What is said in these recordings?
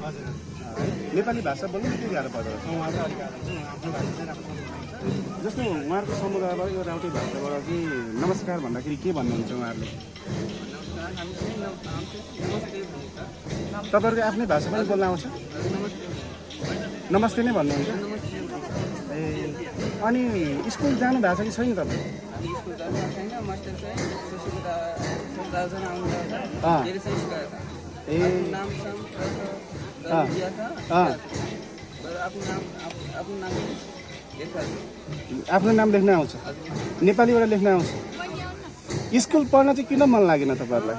हजुर नेपाली भाषा बोल्नु के गाह्रो पर्छ उहाँहरू अलिक आफ्नो भाषा चाहिँ राम्रो जस्तो उहाँहरूको समुदायबाट यो राउटे भाषाबाट चाहिँ नमस्कार भन्दाखेरि के भन्नुहुन्छ उहाँहरूले तपाईँहरूको आफ्नै भाषा पनि बोल्न आउँछ नमस्ते नै भन्नुहुन्छ ए अनि स्कुल जानु भएको छ कि छैन तपाईँ ए आफ्नो नाम लेख्न आउँछ नेपालीबाट लेख्न आउँछ स्कुल पढ्न चाहिँ किन मन लागेन तपाईँहरूलाई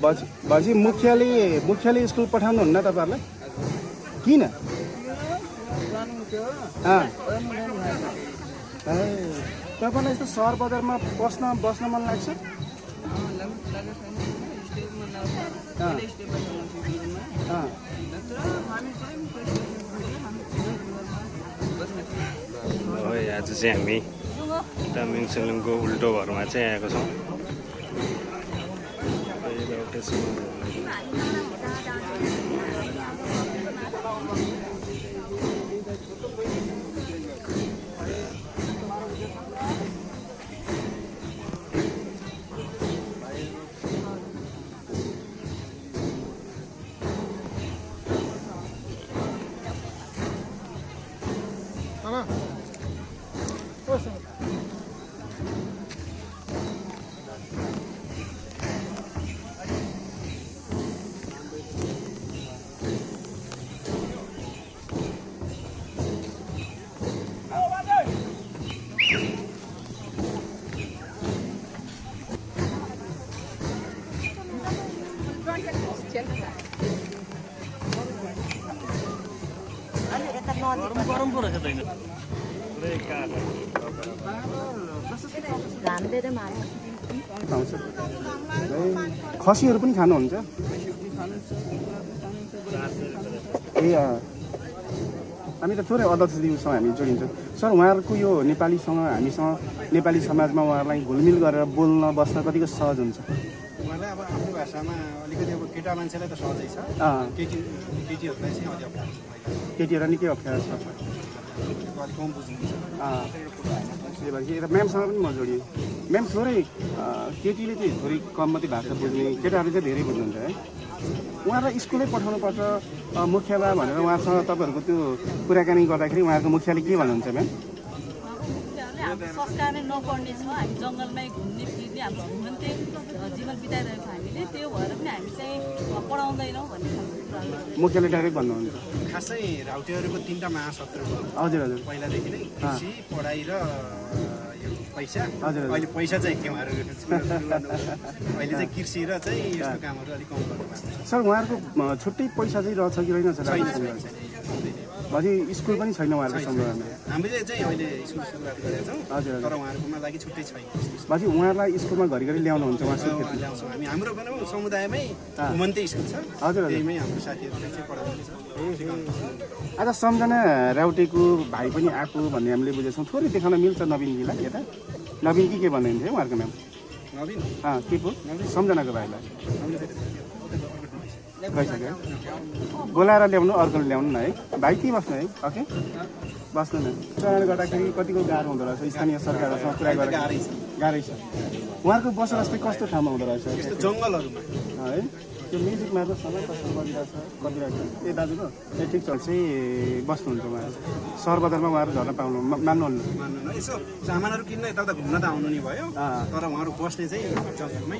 भनेपछि मुखियाले स्कुल पठाउनुहुन्न तपाईँहरूलाई किन तपाईँलाई यस्तो सहर बजारमा बस्न मन लाग्छ आज चाहिँ हामी तामिङ सेलुङको उल्टो घरमा चाहिँ आएको छौँ खसीहरू पनि खानुहुन्छ ए हामी त थोरै अध्यक्षज्यूसँग हामी जोडिन्छौँ सर उहाँहरूको यो नेपालीसँग हामीसँग नेपाली समाजमा उहाँहरूलाई घुलमिल गरेर बोल्न बस्न कतिको सहज हुन्छ उहाँलाई अब आफ्नो भाषामा अलिकति अब केटा मान्छेलाई त सहजै छ केटीहरूलाई चाहिँ अलिक अप्ठ्यारो छ केटीहरूलाई निकै अप्ठ्यारो छ अलिक कम बुझ्नुहुन्छ त्यही भएर यता म्यामसँग पनि म जोडिएँ म्याम थोरै केटीले चाहिँ थोरै कम मात्रै भाषा बुझ्ने केटाहरूले चाहिँ धेरै बुझ्नुहुन्छ है उहाँलाई स्कुलै पठाउनुपर्छ मुखियालाई भनेर उहाँसँग तपाईँहरूको त्यो कुराकानी गर्दाखेरि उहाँहरूको मुखियाले के भन्नुहुन्छ म्याम संस्कारै नपढ्ने छ हामी जङ्गलमै घुम्ने फिर्ने हाम्रो हुनुहुन्थ्यो जीवन बिताइरहेको हामीले त्यो भएर पनि हामी चाहिँ पढाउँदैनौँ भन्ने खालको मुखियाले डाइरेक्ट भन्नुहुन्छ खासै राउटेहरूको 3टा महासत्र हजुर हजुर पहिलादेखि नै कृषि पढाइ र पैसा हजुर अहिले पैसा चाहिँ के उहाँहरू अहिले चाहिँ कृषि र चाहिँ यस्तो कामहरू अलिक कम गर्नुभएको सर उहाँहरूको छुट्टै पैसा चाहिँ रहेछ कि रहेन सर भनेपछि स्कुल पनि छैन उहाँहरूको समुदायमा हामीले चाहिँ अहिले स्कुल सुरुवात गरेका छौँ हजुर तर उहाँहरूकोमा लागि छुट्टै छैन भनेपछि उहाँहरूलाई स्कुलमा घरिघरि ल्याउनुहुन्छ उहाँ ल्याउँछौँ हामी हाम्रो पनि समुदायमै घुमन्ते स्कुल छ हजुर त्यहीमै हाम्रो साथीहरूले चाहिँ पढाउँदैछ आज सम्झना राउटेको भाइ पनि आएको भन्ने हामीले बुझेछौँ थोरै देखाउन मिल्छ नवीनजीलाई यता नवीन के भन्नुहुन्थ्यो उहाँहरूको नाम नवीन के पो सम्झनाको भाइलाई गइसक्यो बोलाएर ल्याउनु अर्कोले ल्याउनु न है भाइ के बस्नु है ओके बस्नु न चयन गर्दाखेरि कतिको गाह्रो हुँदो रहेछ स्थानीय सरकारहरूसँग कुरा गरेर गाह्रै छ उहाँहरूको बसोबास चाहिँ कस्तो ठाउँमा हुँदो रहेछ यस्तो जङ्गलहरूमा है त्यो म्युजिकमा त सबै कस्तो गरिरहेछ कतिरहेको ए दाजुको ए ठिक छ चाहिँ बस्नुहुन्छ उहाँहरू सहर बजारमा उहाँहरू झर्न पाउनु मान्नुहुन्न यसो सामानहरू किन्न यता घुम्न त आउनु नि भयो तर उहाँहरू बस्ने चाहिँ जङ्गलमै